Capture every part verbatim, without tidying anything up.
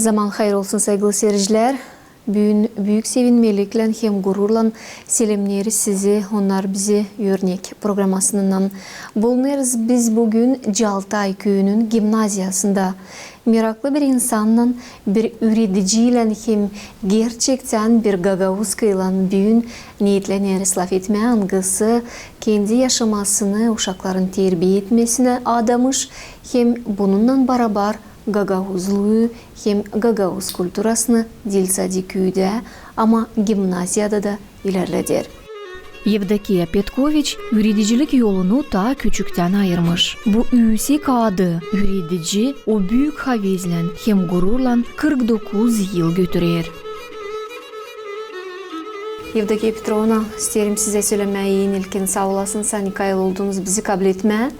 Zaman hayır olsun, saygılı seyircilär. Büün büük sevinmeliklän hem gururlan selemneeriz sizi "Onnar bizä örnek" programasınnan. Bulunêrız biz büün Caltay küüyünün gimnaziyasında. Meraklı bir insannan, bir üürediciylän hem gerçektän bir gagauzkaylan büün neetleneriz lafetmää, angısı kendi yaşamasını uşakların terbiya etmesinä adamış hem bununnan barabar gagauzluu hem gagauz kulturasını diil sade küüdä, ama gimnaziyada da ilerleder. Yevdokiya Petkoviç üüredicilik yolunu taa küçüktän ayırmış. Bu üüsek adı, üüredici, o büük havezlän hem gururlan kırk dokuz yıl götürer. Yevdokiya Petrovna, isteerim sizä sölemää, en ilkin saa olasınız, ani kayıl oldunuz bizi kabletmää.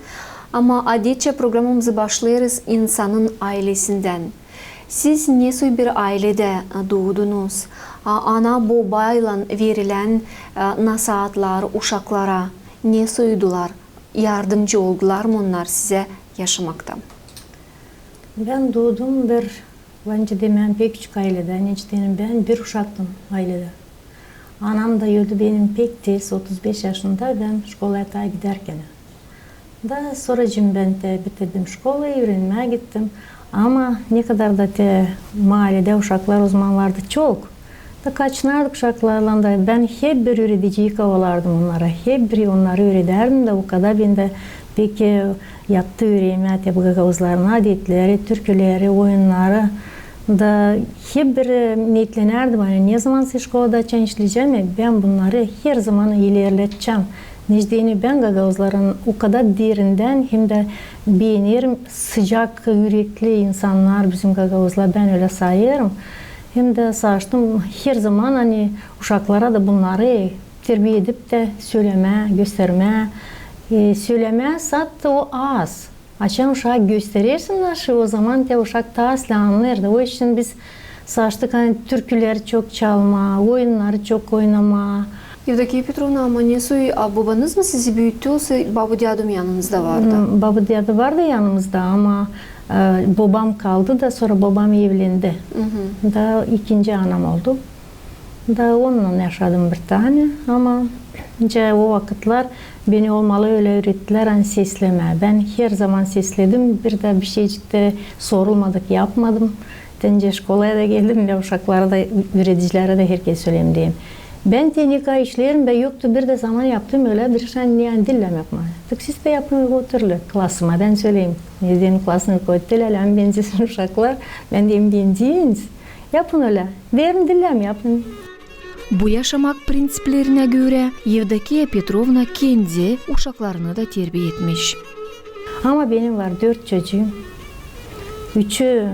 Ama adetçä programamızı başlêêrız insanın aylesindän. Siz ne soy bir ayledä, e, duudunuz? A, ana-bobaylan verilän, e, nasaatlar uşaklara ne soydular? Yardımcı oldular mı onnar sizä yaşamakta? Bän duudum bir, bän pek küçük ayledä, neçin deyni bän bir uşaktım ayledä. Anam da öldü benim pek tez, otuz beş yaşında, bän şkolaya taa gidärkenä. Da sora bän te bitirdim şkolayı, üürenmää gittim. Ama ne kadar da te maalidä uşaklar o zamanlarda çok. Da kaçınardık uşaklarlan da, bän hep bir üürediciyi kovalardım onnara. Hep bir onnarı üüredärdim da, o kadar bendä pek, e, yattı üreemä te bu gagauzların adetleri, türküleri, oyunnarı. Da hep bir, e, neetlenärdim, ani ne zaman şkolada açan işleyecäm, bän bunnarı her zaman ilerletecäm. Neçin deyni bän gagauzların o kadar derindän hem dä beenerim, sıcak ürekli insannar bizim gagauzlar, bän ölä sayêrım. Hem dä savaştım her zaman, ani uşaklara da bunnarı terbiya edip tä sölemää, göstermää. E, sölemää sade o az. Açan uşaa gösterersin naşı, o zaman te uşak taa az annêêr da. O için biz savaştık, ani türküleri çok çalmaa, oyunnarı çok oynamaa. Yevdokiya Petrovna, ama ne soy, a, bobanız mı sizi büüttü, osa babu-dädu mu yanınızda vardı? Hmm, babu-dädu vardı yanımızda, ama, e, bobam kaldı da, sora bobam evlendi. Da ikinci anam oldu. Da onunnan yaşadım bir tanä, ama nicä o vakıtlar beni olmalı ölä üürettilär, ani seslemää. Bän her zaman sesledim, bir dä bir şeycik tä sorulmadık yapmadım. Te nicä şkolaya da geldim, bän uşaklara da, üüredicilärä dä, herkezi söleerim deyim. Bän te ne kadar işleerim, bän yoktu bir dä zaman yaptım ölä bir iş, ani, ani dillän yapmaa. Tek siz dä yapın o türlü klasıma, bän söleerim. Neçin deyni klasını rukovoditelä lääzım benzesin uşaklar, bän deyim, benzeyiniz. Yapın ölä. Deerim, dillän yapın. Bu yaşamak prinţiplerinä görä Yevdokiya Petrovna kendi uşaklarını da terbiya etmiş. Ama benim var dört çocuum. Üçü,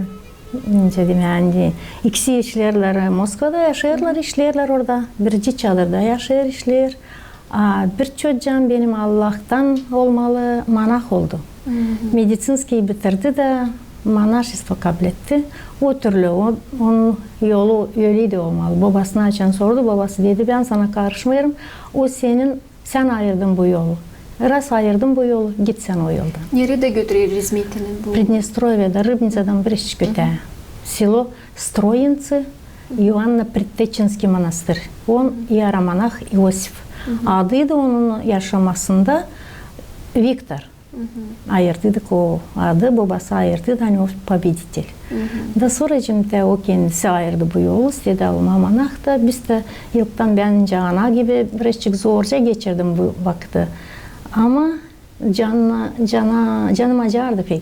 nicä deyim, ani ikisi işleerlär Moskvada, yaşêêrlar, işleerlär orada. Birinci Çadırda yaşêêr, işleer. A bir çocuum benim Allahtan olmalı, monah oldu. Mediţinskiy bitirdi da, monaşestvo kabletti. O türlü o, onun yolu öleydi olmalı. Bobasına açan sordu, bobası dedi, bän sana karışmêêrım, o senin, sän ayırdın bu yolu. Raz ayırdın bu yolu, git sän o yoldan. Neredä götürer rezmetini bu? Pridnestrovyada, Rıbniţadan bir işçik ötää. Selo Stroyintsı, İoanna Predtečinskiy monastır. On ieromonah İosif. Adıydı onun yaşamasında Viktor. Ayırdıydık o adı, bobası ayırdıydı, ani o победитель. Da sora cimte o kendisi ayırdı bu yolu, istedi olmaa monah da, biz dä ilktän bän nicä ana gibi birazçık zorca geçirdim bu vakıtı. Ama Canına, cana, canım acardı pek.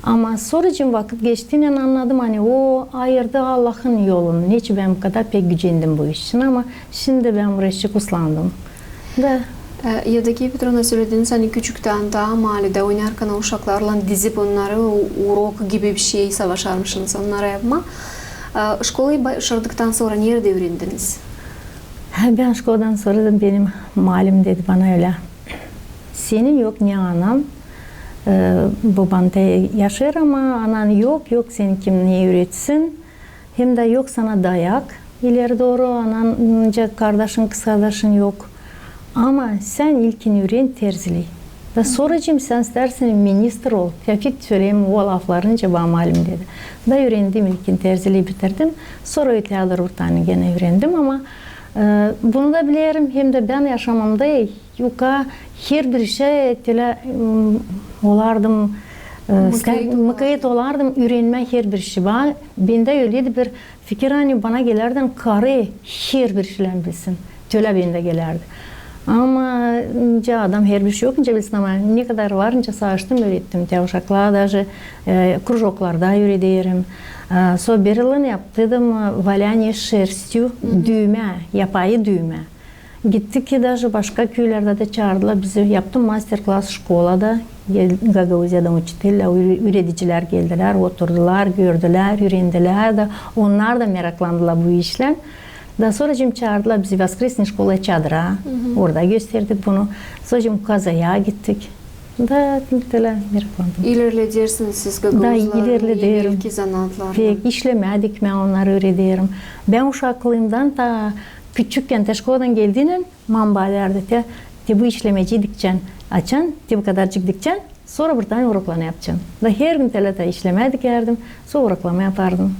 Ama soracım vakıt geçtiynän annadım, ani o ayırdı Allahın yolunu. Neçin bän bu kadar pek gücendim bu iş için, ama şindi bän birazçık uslandım. Da. E, Yevdokiya Petrovna, sölediniz, ani küçüktän taa maalidä oynarkan uşaklarlan dizip onnarı u-, urok gibi bir şey savaşarmışınız onnara yapmaa. E, şkolayı başardıktan sora neredä üürendiniz? Hä, bän şkoladan sora da benim malim dedi bana ölä. Senin yok ne anan, e, boban te yaşêêr, ama anan yok, yok seni kim ne üüretsin. Hem dä yok sana dayak ileri dooru, anan, nicä kardaşın, kızkardaşın yok. Ama sän ilkin üüren terziliyi. Da soracım, sän istärsän ministr ol. Tevfik söledi o lafları, nicä bana malüm, dedi. Da üürendim, ilkin terzilii bitirdim. Sora ötää dururdan genä üürendim, ama, e, bunu da bilerim, hem dä bän yaşamamda yuka herbir şey tölä, m, olardım, e, mıkayt olardım üürenmää herbir şey. Bendä ölä bir fikir, ani bana gelärdän karı herbir şeylän bilsin. Tölä bendä gelärdi. Ama nicä adam herbir şey okuyunca bilsin, ama ne kadar var, nicä savaştım, üürettim. Te uşakları daje, e, krujoklarda üürederim. E, sora bir yılın yaptırdım, e, валяние шерстью, düümä, yapayı düümä. Gittik ki, daje başka küülerdä dä çaardılar bizi. Yaptım master-klass şkolada. Gel-, Gagauziyada uçitellär, üüre-, üüredicilär geldilär, oturdular, gördülär, üürendilär da, onnar da meraklandılar bu işlän. Da soracım çaardılar bizi воскресный şkolaya, çadıra. Orada gösterdik bunu. Soracım Kazaya gittik. Da tölä meraklandım. İlerledersiniz siz gagauzların evelki zanaatlarını. Pek, işlemää dikmää onnarı üürederim. Bän uşaklıımdan ta küçükkän, te şkoladan geldiynän, mama bana deerdi, te, te bu işlemecii dikecän, açan, te bu kadarcık dikecän, sora bir tane uroklarını yapacaan. Da her gün tölä ta işlemää dikärdim, sora uroklarımı yapardım.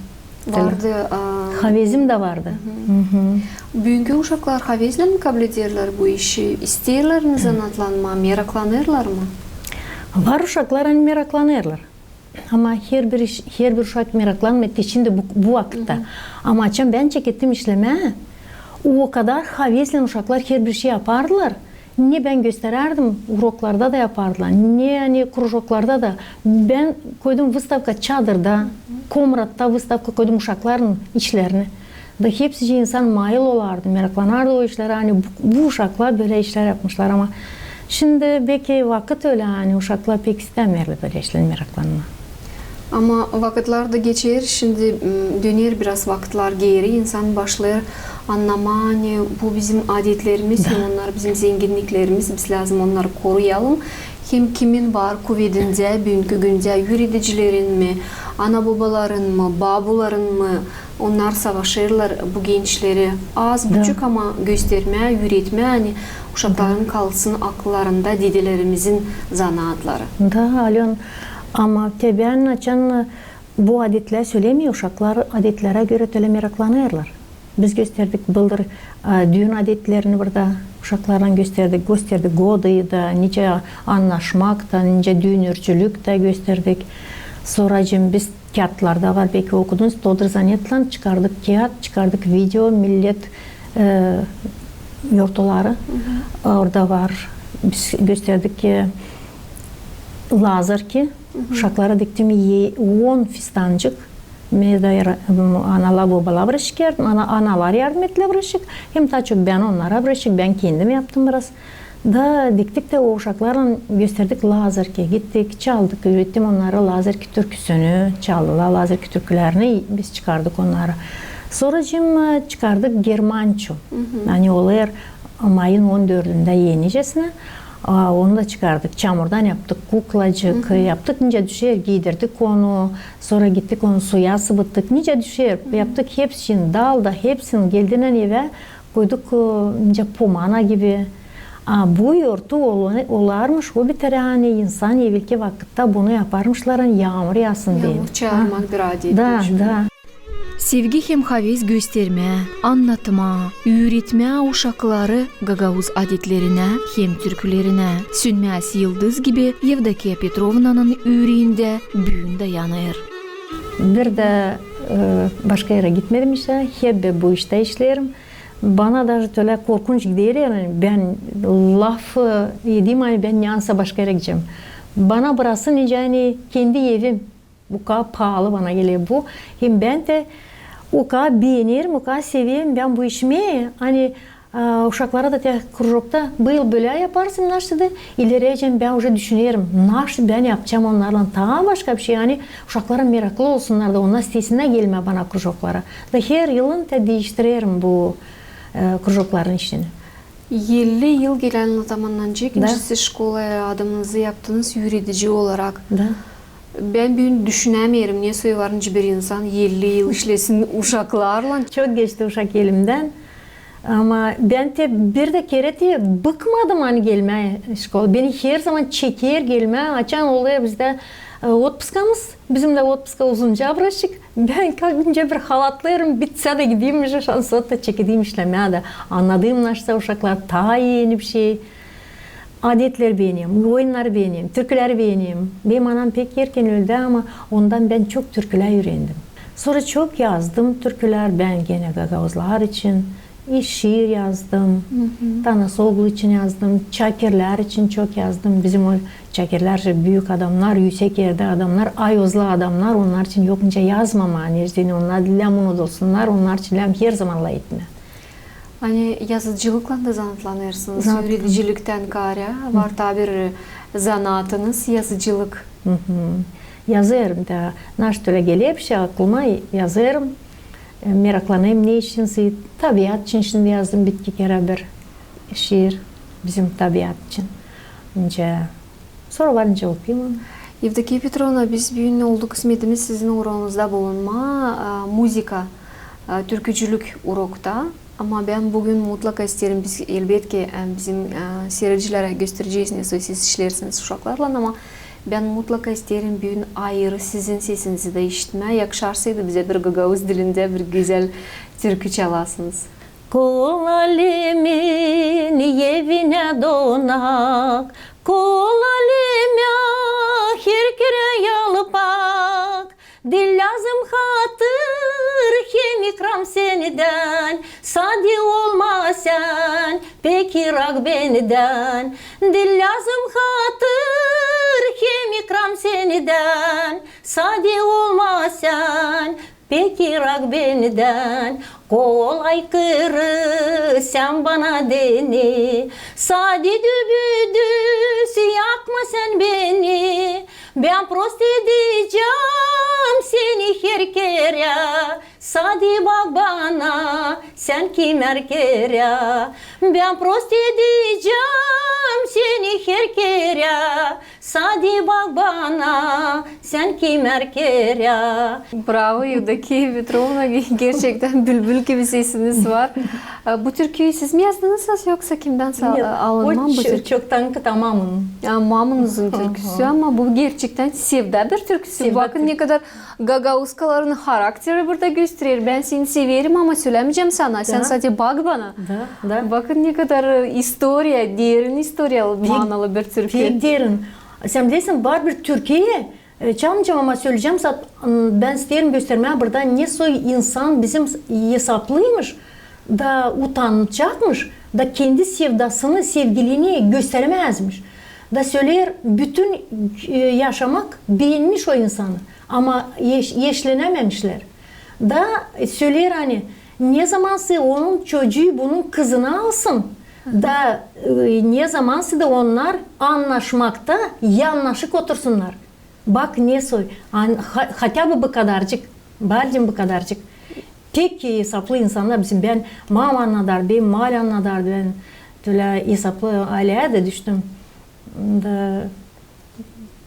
Vardı, a, havezim dä vardı. Büünkü uşaklar havezlän mi kablederlär bu işi? İsteerlär mi zanaatlanmaa, meraklanêrlar mı? Var uşaklar, ani meraklanêrlar. Ama herbir iş, herbir uşak meraklanmêêr te şindi bu, bu vakıtta. Ama açan bän çekettim işlemää, o kadar havezlän uşaklar herbir şey yapardılar. Ne bän gösterärdim, uroklarda da yapardılar, ne, ani, krujoklarda da. Bän koydum выставка çadırda, komnatta выставка koydum uşakların işlerini. Da hepsicii insan mayıl olardı, meraklanardı o işlerä, ani bu, bu uşaklar bölä işlär yapmışlar, ama şindi beki vakıt ölä, ani uşaklar pek istämeerlär bölä işlän meraklanmaa. Ama vakıtlar da geçer, şindi, m, döner biraz vakıtlar geeri, insan başlêêr annamaa, ani bu bizim adetlerimiz, hem onnar bizim zenginniklerimiz, biz lääzım onnarı koruyalım. Hem kimin var kuvedindä büünkü gündä, üüredicilerin mi, ana-bobaların mı, babuların mı, onnar savaşêrlar bu gençleri az buçuk, ama göstermää, üüretmää, ani uşakların kalsın akıllarında dedelerimizin zanaatları. Da, Alön, ama te bän açan bu adetlär sölemeyim, uşaklar adetlerä görä tölä meraklanêrlar. Biz gösterdik bıldır, e, düün adetlerini burada uşaklarlan gösterdik, gösterdik godı da, nicä annaşmak da, nicä düünürcülük dä gösterdik. Soracım biz kiyatlarda var, beki okudunuz, Тодор Занетлän çıkardık kiyat, çıkardık video, millet, e, yortoları, e, orada var. Biz gösterdik ki, lazerki, uşaklara diktim on fistancık. Meda, analar, bobalar bıraşık yardım, ana-, analar yardım ettilär bıraşık, hem taa çok bän onnara bıraşık, bän kendim yaptım biraz. Da diktik dä o uşaklarlan gösterdik lazerki, gittik, çaldık, üürettim onnara lazerki türküsünü, çaldılar lazerki türkülerini, biz çıkardık onnarı. Soracım, e, çıkardık germanço. Ani olêr mayın on dördündä enicesinä. A, onu da çıkardık. Çamurdan yaptık kuklacık, yaptık, nicä düşer, giiydirdik onu. Sora gittik, onu suya sıbıttık. Nicä düşer, yaptık hepsini, dalda hepsini, geldiynän evä koyduk, e, nicä pomana gibi. A bu yortu ola-, olarmış, o bir tane, ani insan evelki vakıtta bunu yaparmışlar, ani yaamur yaasın deyni. Yaamur çaarmak bir adetmiş. Da, da. Sevgi hem haves göstermää, annatmaa, üüretmää uşakları gagauz adetlerinä hem türkülerinä. Sönmäz yıldız gibi Yevdokiya Petrovnanın üüreendä büün dä yanêr. Bir dä, e, başka erä gitmedim işä, hep bu iştä işleerim. Bana daje tölä korkunç geler, ani bän laf, e, edeyim, ani bän neysä başka erä gidecäm. Bana burası nicä, ani kendi evim. O kadar paalı bana geler bu. Hem bän dä o kadar beenerim, o kadar severim bän bu işimi. Ani, a, uşaklara da te krujokta, bu yıl bölä yaparsın, naştı da, ileriyecän bän uje düşünerim, naştı bän yapacam onnarlan taa başka bir şey. Ani uşaklar meraklı olsunnar da, onnar istesinär gelmää bana krujoklara. Da her yılın te diiştirerim bu, e, krujokların işini. Elli yıl gelän zamandan, nicä siz şkolaya adınızı yaptınız üüredici olarak. Da. Bän büün düşünämeerim, ne soy var nicä bir insan elli yıl işlesin uşaklarlan. Çok geçti uşak elimdän. Ama bän te bir dä kerä te bıkmadım, ani gelmää şkola. Beni herzaman çeker gelmää, açan olêr bizdä, e, otpuskamız. Bizim dä otpuska uzunca birazçık. Bän kayınca bir halatlêêrım, bitsä dä gideyim işä, şansot da çekedeyim işlemää dä. Annadêrım, naşsa uşaklar taa eni bir şey. Adetleri beenerim, oyunnarı beenerim, türküleri beenerim. Benim anam pek erken öldü, ama ondan bän çok türkülär üürendim. Sora çok yazdım türkülär bän genä gagauzlar için. E, şiir yazdım, Tanasoglu için yazdım, çakirlär için çok yazdım. Bizim o çakirlär büük adamnar, üüsek erdä adamnar, ayozlu adamnar, onnar için yok nicä yazmamaa, neçin onnar lääm unudulsunnar, onnar için lääm herzaman lafetmää. Ani yazıcılıklan da zanaatlanêrsınız, üürediciliktän kaarä, var taa bir zanaatınız, yazıcılık. Yazêrım da, naştölä geler bir şey aklıma, yazêrım. E, meraklanêrım ne için, tabiat için şindi yazdım bitki kerä bir şiir, bizim tabiat için. Nicä, sora var nicä okuyêrım. Evdokiya Petrovna, biz büün oldu kısmetimiz sizin urogunuzda bulunmaa, e, muzıka, e, türkücülük urokta. Ama bän büün mutlaka isteerim, biz, elbetki, e, bizim, e, siiredicilerä gösterecez, nesoy siz işleersiniz uşaklarlan, ama bän mutlaka isteerim büün ayırı sizin sesinizi dä işitmää. Yakışarsaydı bizä bir gagauz dilindä bir gözäl türkü çalasınız. Kol alemin evinä donak, kol alemä her kerä yalpak, diil lääzım hatır hem ikram sendän, sade olma sän pek irak bendän. Diil lääzım hatır hem ikram sendän, sade olma sän pek irak bendän. Kol aykırı sän bana dene, sade dübüdüz yakma sän beni. Bän prost edecäm seni her kerä, sade bak bana sän kimär kerä. Bän prost edecäm seni her kerä, sade bak bana sän kimär kerä. Bravo, Evdokiya Petrovna, gerçektän bülbül gibi sesiniz var. E, bu türküyü siz mi yazdınız, yoksa kimdän alınma bu türkü? Çoktankı ta mamamın. Ya, mamamızın türküsü, ama bu gerçektän sevda bir türküsü. Bakın, ne kadar gagauzkaların harakteri burada gösterer. Bän seni severim, ama sölämeycäm sana. Sän sade bak bana. Bakın, ne kadar, e, istoriya, derin istoriya, manalı bir türkü. Pek derin. Sän bilersin, var bir türküyü, e, çalmaycam, ama söleyecäm, bän isteerim göstermää burada, nesoy insan bizim esaplıymış da utanacakmış da kendi sevdasını sevgilinä göstermäzmiş. Da söleer, bütün, e, yaşamak beenmiş o insanı, ama eş-, eşlenämemişlär. Da, e, söleer, ani nezamansa onun çocuu bunun kızını alsın, da, e, nezamansa da onnar annaşmakta yanaşı otursunnar. Bak, nesoy, an-, ha-, хотя бы bu kadarcık, balacan bu kadarcık. Pek esaplı insannar bizim, bän mamamı annadardım, benim malam annadardı, bän tölä esaplı ayleyä dä düştüm. Da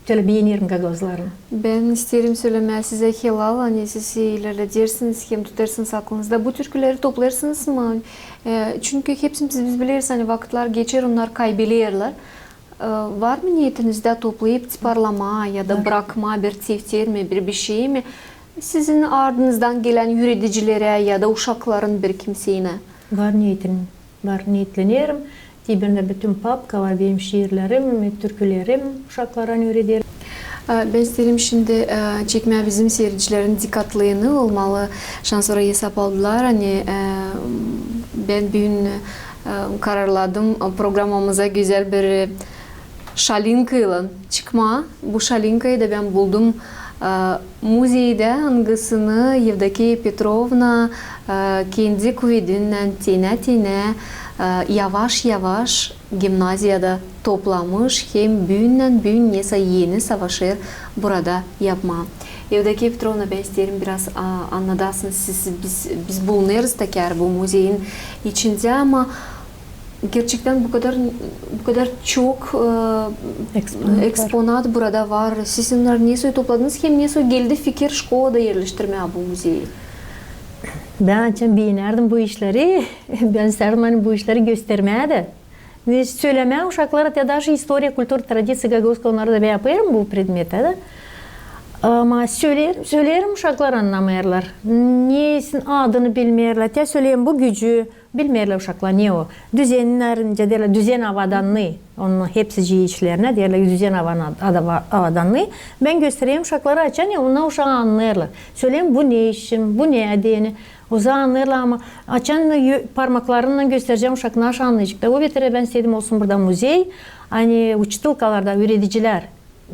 tölä beenerim gagauzları. Bän isteerim sölemää sizä helal, ani siz ilerledersiniz hem tutêrsınız aklınızda. Bu türküleri toplêêrsınız mı? E, çünkü hepsimiz biz bileriz, ani vakıtlar geçer, onnar kaybelerlär. E, var mı neetinizdä toplayıp tiparlamaa ya da brakmaa bir tefter mi, bir bişey mi sizin ardınızdan gelän üüredicilerä ya da uşakların bir kimseynä? Var neetim, var, neetlenerim. Te bendä bütün papka var, benim şiirlerim, türkülerim, uşaklara üürederim. E, bän isteerim şindi, e, çekmää bizim siiredicilerin dikkatlığını, olmalı, şansora esap aldılar, ani, e, bän büün, e, kararladım, e, programamıza gözäl bir, e, şalinkaylan çıkmaa. Bu şalinkayı da bän buldum, e, muzeydä, angısını Evdokiya Petrovna, e, kendi kuvedindän tenä-tenä, e, yavaş-yavaş gimnaziyada toplamış hem büündän büün nesä eni savaşêr burada yapmaa. Evdokiya Petrovna, bän isteerim biraz, a, annadasınız siz, biz, biz bulunêrız tekrar bu muzeyin içindä, ama gerçektän bu kadar, bu kadar çok, e, eksponat burada var. Siz onnarı nesoy topladınız hem nesoy geldi fikir şkolada erleştirmää bu muzeyi? Bän açan beenärdim bu işleri, bän istäärdim, ani bu işleri göstermää dä. Sölemää uşaklara, te daje istoriya, kultura, tradiţiya gagauzskaya, onnarı da bän yapêrım bu predmettä dä. Ama söleerim, söleerim, uşaklar annamêêrlar. Nesin adını bilmeerlär. Te söleerim bu gücü, bilmeerlär uşaklar, ne o. Düzenin arınca deerlär, düzen avadanlıı. Onun hepsicii işlerinä deerlär, düzen avana-, adava-, avadanlıı. Bän göstererim uşaklara, açan ne, onnar uşak annêêrlar. Söleerim, bu ne işin, bu ne deyni. Ozaman annêêrlar, ama açan yö-, parmaklarımnan gösterecäm, uşak naşey annayacek. Da o beter bän istedim olsun burada muzey, ani uçutulkalarda üüredicilär,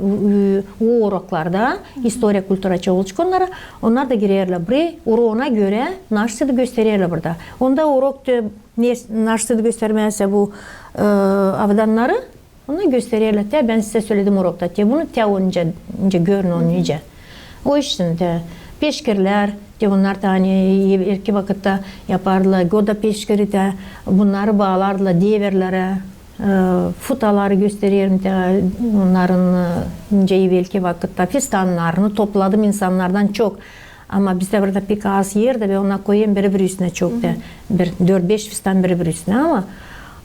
u-, u-, o uroklarda istoriya, kultura, çavolçuk onnara, onnar da girerlär burayı, uroona görä, naşey da göstererlär burada. Onda urok te, ne, naşey da göstermäsä bu, e, avadannarı, onu göstererlär. Te bän sizä söledim urokta, te bunu, te onu nicä, nicä görün, onu nicä. O işin te peşkirlär, te onnar da ani evelki vakıtta yapardılar, Goda peşkiri te, bunnarı baalardılar deverlerä, e, futaları göstererim te, onnarın, e, nicä evelki vakıtta fistannarını topladım insannardan çok. Ama bizdä burada pek az erdä, bän onnar koyêrım biri-biri üstünä çok te. Bir dört-beş fistan biri-biri üstünä, ama,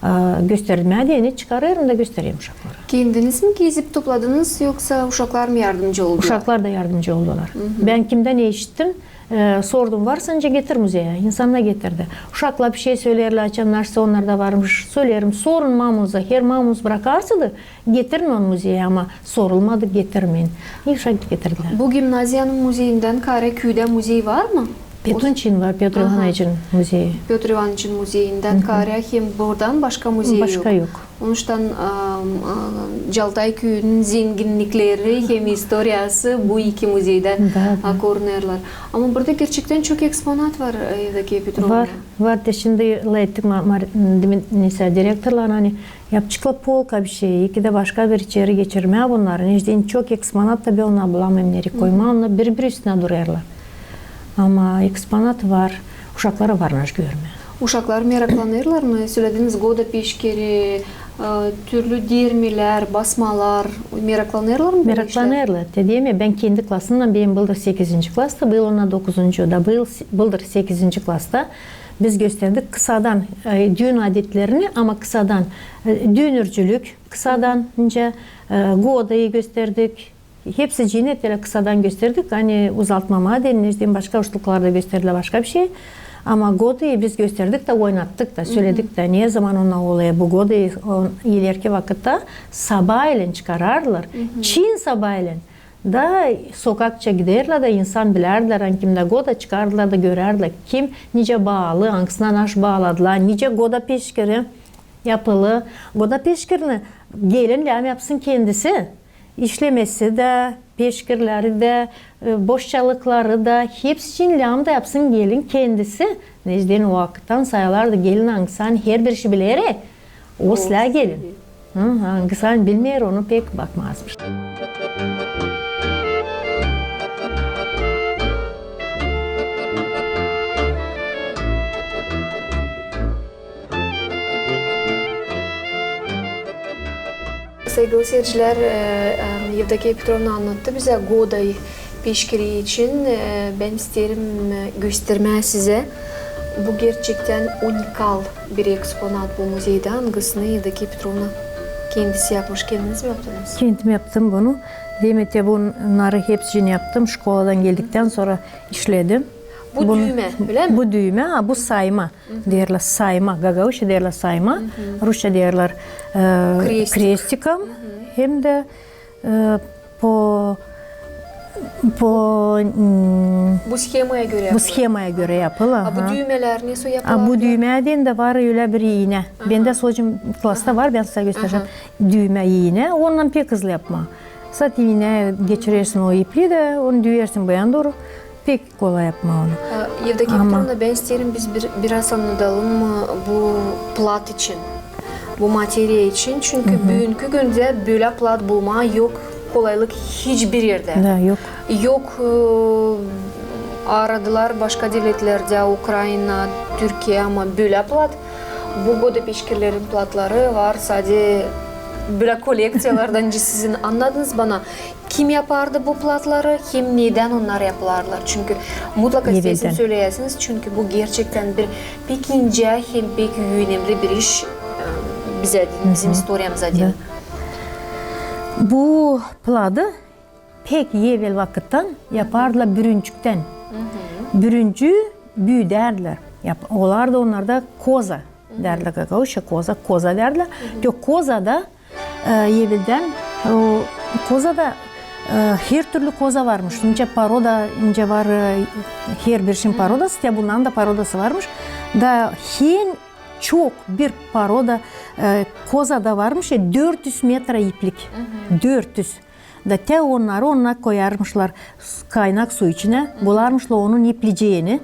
e, göstermää deyni çıkarêrım da göstererim uşaklara. Kendiniz mi gezip topladınız, yoksa uşaklar mı yardımcı oldular? Uşaklar da yardımcı oldular. Bän kimdän işittim, e, sordum, varsa nicä getir muzeyä. İnsannar getirdi. Uşaklar bişey söleerlär, açan naşey onnarda varmış. Söleerim, sorun mamunuzdan, eer mamunuz brakarsa da, getirin onu muzeyä, ama sorulmadı, getirmeyin. İşä getirdilär. Bu gimnaziyanın muzeyindän kaarä küüdä muzey var mı? Petunçin var, Pötr İvanoviçin muzeyi. Pötr İvanoviçin muzeyindän kaarä hem buradan başka muzey yok. Başka yok. Onuştan, a, a, Caltay küüyünün zenginnikleri hem istoriyası bu iki muzeyda, a, korunêrlar. Ama burada gerçektän çok eksponat var, e, Evdokiya Petrovna. Var, var. Te şindi lafettik ma-, mar-, dim-, neysä, direktorlan, ani yapaceklar polka bişey, iki dä başka bir içeri geçirmää bunnarı. Neçin çok eksponat, taa bän onnar bulamêêrım nereyi koymaa, onnar biri-biri üstünä durêrlar. Ama eksponat var, uşaklara var naşey görmää. Uşaklar meraklanêrlar mı? Sölediniz, Goda peşkiri, e, türlü dermilär, basmalar. Meraklanêrlar mı bu işlär? Meraklanêrlar. Te deerim, bän kendi klasımdan, benim bıldır sekizinci klasta, bıyıl onnar dokuzuncu, da bıyıl, bıldır sekizinci klasta. Biz gösterdik kısadan, e, düün adetlerini, ama kısadan, e, düünürcülük kısadan, nicä, e, Godayı gösterdik. Hepsicini te ölä kısadan gösterdik, ani uzatmamaa deyni, neçin başka uçutulkalarda gösterdilär başka bişey. Ama Godayı biz gösterdik dä, oynattık da, söledik dä, ne zaman onnar olêr bu Godayı, o, ilerki vakıtta sabaaylän çıkarardılar. Çiin sabaaylän. Da sokakça giderlär da insan bilärdilär, ani kimdä Goda, çıkardılar da görärdilär, kim nicä baalı, angısına naşey baaladılar, nicä Goda peşkiri yapılı. Goda peşkirini gelin lääm yapsın kendisi. İşlemesi dä, peşkirleri dä, e, boşçalıkları da, hepsicini lääm da yapsın gelin kendisi. Neçin o vakıttan sayılardı gelin angısı, ani herbir işi biler, e, o islää gelin. Hı, angısı ani bilmeer, onu pek bakmazmış. Saygılı seyircilär, e, e, Evdokiya Petrovna annattı bizä Goday peşkiri için. E, bän isteerim, e, göstermää sizä. Bu gerçektän unikal bir eksponat bu muzeyda, angısını Evdokiya Petrovna kendisi yapmış. Kendiniz mi yaptınız? Kendim yaptım bunu. Deerim, te bunnarı hepsicini yaptım. Şkoladan geldiktän sora işledim. Bu düümä, ölä mi? Bu düümä, a bu sayma. Deerlär sayma. Gagauzça deerlär sayma. Rusça deerlär, e, krestikom. Hem dä, e, po, po, mm, bu shemaya görä yapılı. Bu shemaya görä yapılı, aha. A bu düümelär nesoy yapılardı? A bu düümä deyni dä var ölä bir iinä. Bendä soçum klasta var, bän sizä gösterecäm. Düümä iinä, onunnan pek hızlı yapmaa. Sade iinä geçirersin o ipli dä, onu düüyersin bu yana dooru. Pek kolay yapmaa onu. Evdokiya Petrovna, bän isteerim, biz bir, biraz annadalım, e, bu plat için, bu materiya için. Çünkü büünkü gündä bölä plat bulmaa yok kolaylık hiçbir erdä. Da, yok. Yok, e, aradılar başka devletlerdä, Ukraina, Türkiye, ama bölä plat. Bu Goda peşkirlerin platları var sade bölä kollekţiyalardan, nicä sizin annadınız bana. Kim yapardı bu platları, hem nedän onnar yapılardılar? Çünkü mutlaka isteerim söleyäsiniz, çünkü bu gerçektän bir pek incä hem pek önemli bir iş, e, bizä, bizim istoriyamıza deyni. Bu pladı pek evel vakıttan yapardılar bürünçüktän. Bürünçü büüdärdilär. Yap-, olardı onnarda koza därdilär, gagauzça koza, koza därdilär. Te kozada, e, eveldän, o kozada, e, hertürlü koza varmış. Nicä poroda, nicä var, e, herbir şeyin porodası, te bunnarın da porodası varmış. Da en çok bir poroda, e, kozada varmış, e, dört üz metra iplik. Dört üz. Da te onnarı onnar koyarmışlar s-, kaynak su içinä, bularmışlar onun iplicegini,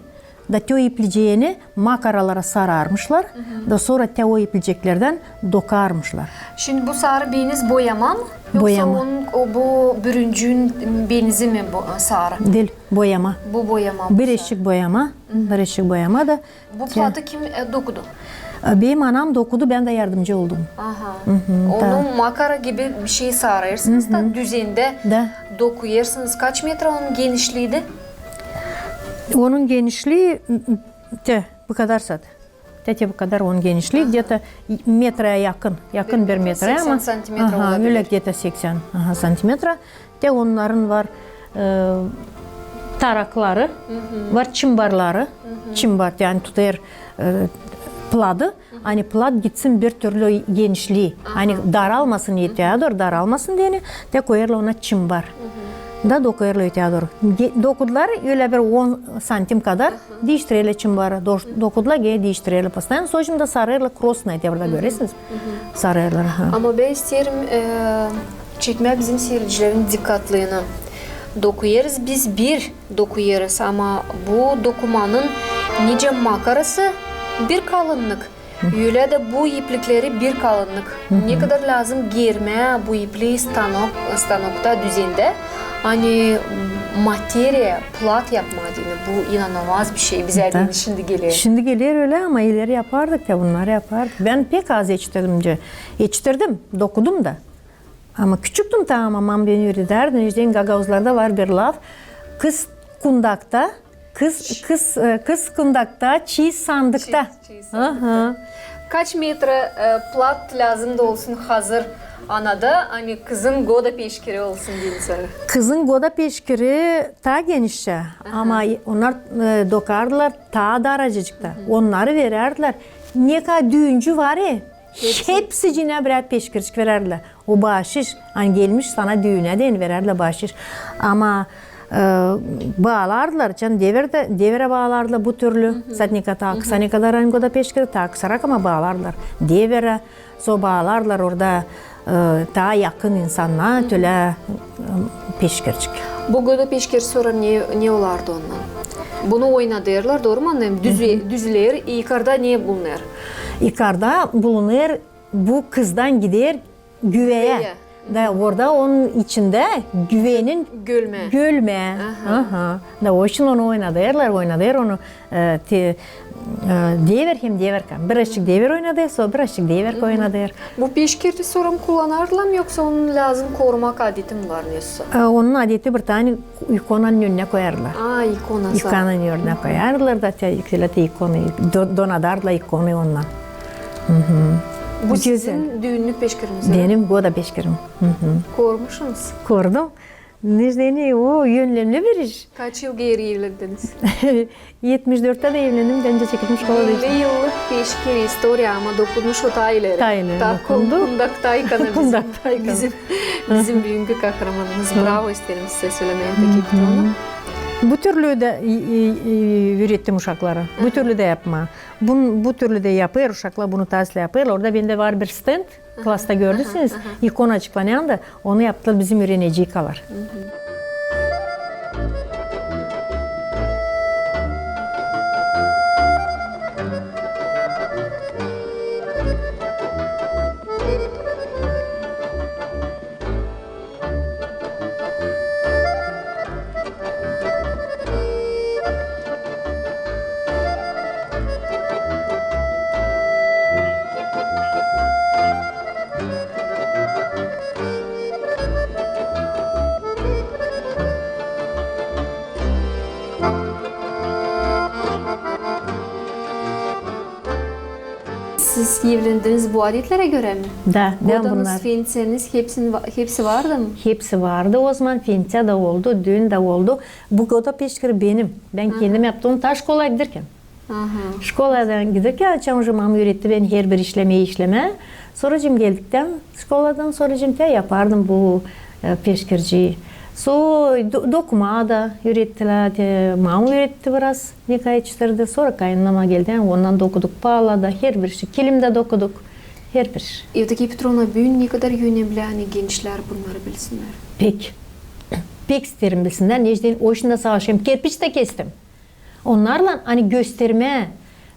da te o iplicegini makaralara sararmışlar, da sora te o ipleceklerdän dokarmışlar. Şindi bu sarı beniz boyama mı? Yoksa onun, o, bu bürünçüün benizi mi bu, e, sarı? Diil, boyama. Bu boyama, bu sarı. Bir eşik boyama, bir eşik boyama da Bu pladı kim, e, dokudu? E, benim anam dokudu, bän dä yardımcı oldum. Aha. Onu makara gibi bir şey sarêrsınız da düzendä dokuyêrsınız. Kaç metra onun genişliiydi? Onun genişlii, m, m, te bu kadar sat. Te, te bu kadar onun genişlii, где-то metraya yakın, yakın bir metraya, ama seksän santimetra olabilir. Ölä где-то seksän, aha, santimetra. Te onnarın var, e, tarakları, var çimbarları. Çimbar, yani tutêr, e, pladı. Ani plad gitsin bir türlü genişlii. Ani daralmasın, etää dooru daralmasın deyni, te koyêrlar ona çimbar. Da dokuyêrlar etää dooru. Ge-, dokudular ölä bir on santim kadar, diiştirerlär çimbarı. Do-, dokudular, genä diiştirerlär постоянно. Sonuçta sarêrlar красный, te burada görersiniz. Sarêrlar, aha. Ama bän isteerim, e, çekmää bizim siiricilerin dikkatlıını. Dokuyêrız biz bir, dokuyêrız, ama bu dokumanın nicä makarası bir kalınlık, ölä dä bu iplikleri bir kalınlık. Ne kadar lääzım germää bu iplii stanok, stanokta düzendä, ani materiya, plat yapmaa deyni, bu inanılmaz bir şey. Bizä deyni şindi geler. Şindi geler ölä, ama ileri yapardık ya, bunnarı yapardık. Bän pek az etiştirdim, etiştirdim, dokudum da. Ama küçüktüm, tamam, anam beni üüredärdi. İştä gagauzlarda var bir laf: kız kundakta, kız, kız, e, kız kundakta, çiiz sandıkta. Çiiz, çiiz sandıkta. Aha. Kaç metra, e, plat lääzımdı olsun hazır anada, ani kızın goda peşkiri olsun deyni sarı? Kızın goda peşkiri taa genişçä. Aha. Ama onnar, e, dokardılar taa daracıcıkta. Onnarı verärdilär. Ne kadar düüncü var, e, hepsicinä birär peşkircik verärdilär. O baaşış, ani gelmiş sana düünä deyni verärdilär baaşış. Ama, e, baalardılar, canım, dever dä, deverä baalardılar bu türlü. Zaten ne kadar, taa kısa ne kadar, ani goda peşkiri, taa kısarak, ama baalardılar deverä, sora baalardılar orada, e, taa yakın insana, tölä, e, peşkircik. Bu goda peşkiri sora ne, ne olardı ondan? Bunu oynadêrlar, dooru mu annêêrım? Düzü-, düzülär, e, yukarda ne bulunêr? Yukarda bulunêr, bu kızdan gider güveyä. Güveyä. Da orada onun içindä güveynin gölmää. Gölmää. Aha. Da o için onu oynadêrlar, oynadêr onu, e, te-, e, dever hem deverka. Birazçık dever oynadêr, sora birazçık deverka oynadêr. Bu peşkiri sora kullanardılar mı, yoksa onu lääzım korumak adeti mi var, nesoy? E, onun adeti bir tanä ikonanın önünä koyardılar. A, ikona. İkonanın önünä koyardılar da, te, te ikonayı, do-, donadardılar ikonayı onunnan. Bu sizin düünnük peşkiriniz, öyle mi? Benim goda peşkirim. Kormuşsunuz? Kordum. Nezdeni, o önemli bir iş. Kaç yıl geeri evlendiniz? Etmiş dörttä dä evlendim, bän dä çekettim şkolada. Elli yıllık peşkir, istoriya, ama dokudunuz o taa ileri. Taa ileri. Taa dokunduk. Kundakta ikona bizim, bizim büünkü kahramanımız. Bravo, isteerim sizä sölemää, Petronella. Bu türlü dä, e, e, e, üürettim uşakları. Bu türlü dä yapmaa. Bun-, bu türlü dä yapêr, uşaklar bunu taa islää yapêrlar. Orada bendä var bir stend, klasta gördüsünüz, ikonacıklan yanında, onu yaptılar bizim üürenecikalar. Siz evlendiniz bu adetlerä görä mi? Da, bän bunnar. Godanız, fenţeniz, hepsi vardı mı? Hepsi vardı o zaman, fenţä da oldu, düün dä oldu. Bu Goda peşkiri benim. Bän kendim yaptım, ta şkolaya giderkän. Şkoladan giderkän, açan uje mama üüretti beni herbir işlemää, işlemää. Sonracıım geldiktän, şkoladan sonracıım tä yapardım bu, e, peşkirciyi. Sora do-, dokuma da üürettilär, te, mama üüretti biraz, ne kadar etiştirdi. Sora kayınanama geldi, ondan dokuduk pala da, herbir şey, kilim dä dokuduk, herbir şey. Evdokiya Petrovna, büün ne kadar önemli, ani gençlär bunnarı bilsinnär. Pek. Pek isteerim bilsinnär, neçin o işin dä savaşêrım, kerpiç tä kestim. Onnarlan, ani göstermää.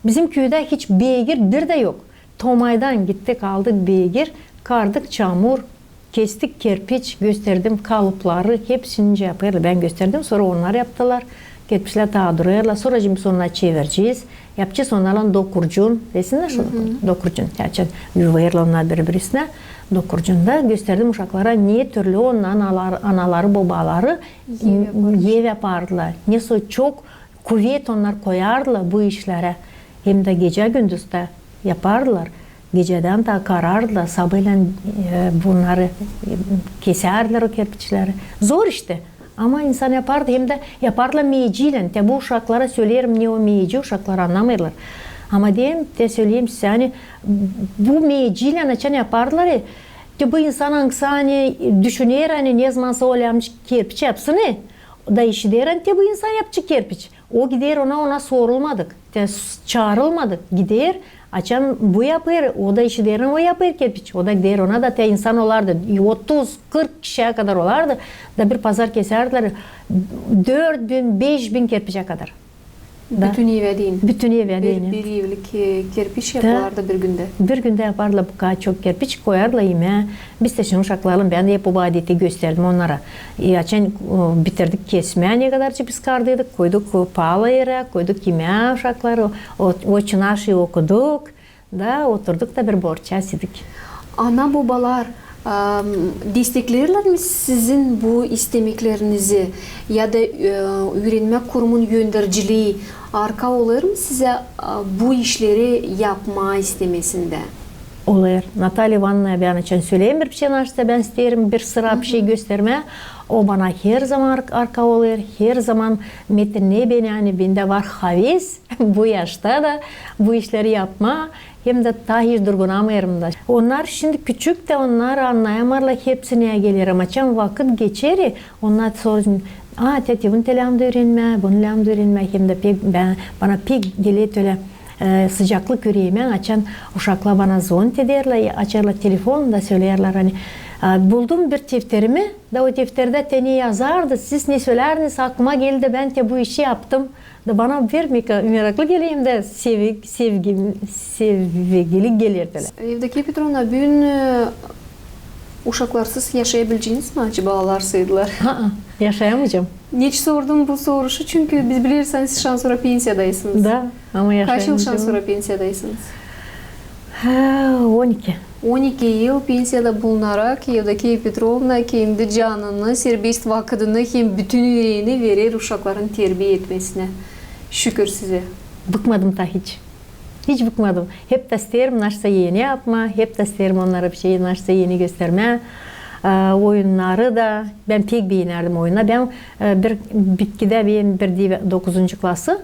Bizim küüdä hiç beygir bir dä yok. Tomaydan gittik, aldık beygir, kardık çamur, kestik kerpiç, gösterdim kalıpları, hepsini nicä yapêrlar. Bän gösterdim, sora onnar yaptılar. Kerpiçlär taa durêrlar, sora şindi biz onnarı çevirecez. Yapacez onnarlan dokurcun. Bilsinnär, dokurcun. Açan yuvêrlar onnar biri-birisinä. Dokurcunda gösterdim uşaklara, ne türlü onnar analar-, anaları, bobaları ev yapardılar. Ne so çok kuvet onnar koyardılar bu işlerä. Hem dä gecä-gündüz tä yapardılar. Gecedän tä karardılar, sabaalän, e, bunnarı, e, kesärdilär o kerpiçleri. Zor işte. Ama insan yapardı, hem dä yapardılar meeciylän. Te bu uşaklara söleerim, ne o meeci, uşaklar annamêêrlar. Ama deerim, te söleyim sizä, ani bu meeciylän açan yapardılar, e, te bu insan angısı, ani düşüner, ani ne zamansa o lääzım kerpiç yapsın, e, da işider, ani te bu insan yapacek kerpiç. O gider ona, ona sorulmadık, te s-, çaarılmadık. Gider, açan bu yapêr, o da işider, o yapêr kerpiç. O da gider ona da, te insan olardı otuz, kırk kişiyä kadar olardı. Da bir pazar kesärdilär dört bin, beş bin kerpiçä kadar. Da. Bütün evä deyni. Bütün evä deyni. Bir, bir evlik, e, kerpiç yapılardı bir gündä. Bir gündä yapardılar bu kadar çok kerpiç, koyardılar imää. Biz dä şindi uşaklarlan, bän dä hep bu adeti gösterdim onnara. E, açan, e, bitirdik kesmää, ne kadarcık biz kardıydık, koyduk, e, pala erä, koyduk imää uşaklara, o, o, Otçe naşı okuduk, da oturduk da bir borçça idik. Ana-bobalar, am, destekleerlär mi sizin bu istemeklerinizi ya da, e, üürenmäk kurumun öndercilii arka olêr mı sizä, a, bu işleri yapmaa istemesindä? Olêr. Natalya İvanovnaya bän açan söleerim bir şey, naşta bän isteerim bir sıra bir şey göstermää. O bana her zaman ar-, arka olêr, her zaman metinnär beni, ani bendä var haves bu yaşta da bu işleri yapmaa, hem dä taa hiç durgunamêêrım da. Onnar şindi küçük tä, onnar annayamêêrlar hepsinä geler, ama açan vakıt geçer, onnar sorêr: "A, teti, bunu te lääzımdı üürenmää, bunu lääzımdı üürenmää", hem dä pek, bän, bana pek geler ölä e, sıcaklık üreemä, açan uşaklar bana zvonit ederlär, açêrlar telefon da söleerlär, ani, e, buldum bir defterimi, da o defterdä te ne yazardı, siz ne sölärdiniz, aklıma geldi, bän te bu işi yaptım. Da bana pek meraklı geler hem dä sevgi, sevgi, sevgilik geler ölä. Evdokiya Petrovna, büün, e, uşaklarsız yaşayabileceniz mi acaba, olarsaydılar? Aa, yaşayamayacam. Neçin sordum bu soruşu, çünkü biz bileriz, ani siz şansora pensiyadaysınız. Da, ama yaşayamayacam. Kaç yıl şansora pensiyadaysınız? Ha, on iki. On iki yıl pensiyada bulunarak Evdokiya Petrovna kendi canını, serbest vakıdını hem bütün üreeni verer uşakların terbiya etmesinä. Şükür sizä. Bıkmadım taa hiç. Hiç bıkmadım. Hep dä isteerim naşta eni yapmaa, hep dä isteerim onnara bir şey naşta eni göstermää. E, oyunnarı da, bän pek beenärdim oyunnarı. Bän, e, bir bitkidä, bän bir div dokuzuncu klası,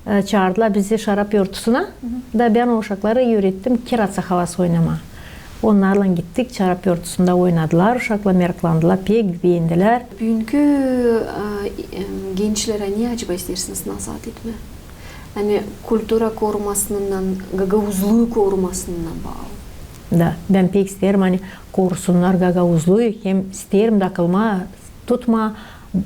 e, çaardılar bizi şarap yortusuna. Da bän o uşakları üürettim kiraţa havası oynamaa. Onnarlan gittik, şarap yortusunda oynadılar uşaklar, meraklandılar, pek beendilär. Büünkü, e, em, gençlerä ne acaba isteersiniz nasaat etmää? Ani kultura korumasınnan, gagauzluu korumasınnan baalı. Da, bän pek isteerim, ani korusunnar gagauzluu, hem isteerim da aklıma tutmaa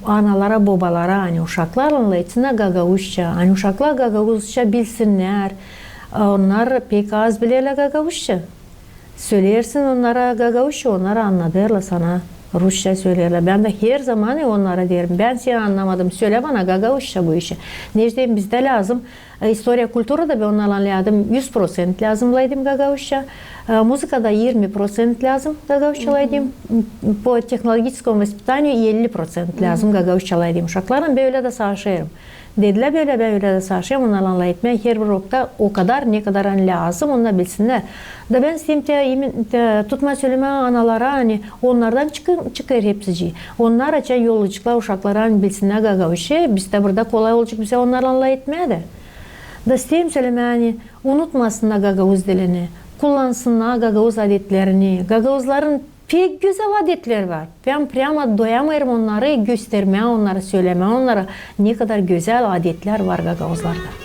analara, bobalara, ani uşaklar anlatsınnar gagauzça, ani uşaklar gagauzça bilsinnär. Onnar pek az bilerlär gagauzça. Söleersin onnara gagauzça, onnar annadêrlar sana, rusça söleerlär. Bän dä her zaman onnara deerim: "Bän seni annamadım, sölä bana gagauzça bu işi." Neçin deyim, bizdä lääzım, e, istoriya, kulturada bän onnarlan lääzım, üz proţent lääzım olaydım gagauzça, e, muzıkada irmi proţent lääzım gagauzça olaydım, po tehnologiçeskome vospitaniu elli proţent lääzım gagauzça olaydım uşaklarlan, bölä dä savaşêrım. Dedilär, bölä bän ölä dä savaşêrım onnarlan lafetmää, herbir okta o kadar, ne kadar ani lääzım, onnar bilsinnär. Da bän isteerim te, imin, te, tutmaa sölemää analara, ani onnardan çıkêr, çıkêr hepsicii. Onnar açan yollucuklar uşaklara, ani bilsinnär gagauzça, bizdä burada kolay olacek bizä onnarlan lafetmää dä. Da isteerim sölemää, ani unutmasınnar gagauz dilini, kullansınnar gagauz adetlerini. Gagauzların pek gözäl adetleri var. Bän preama doyamêêrım onnarı göstermää onnara, sölemää onnara, ne kadar gözäl adetlär var gagauzlarda.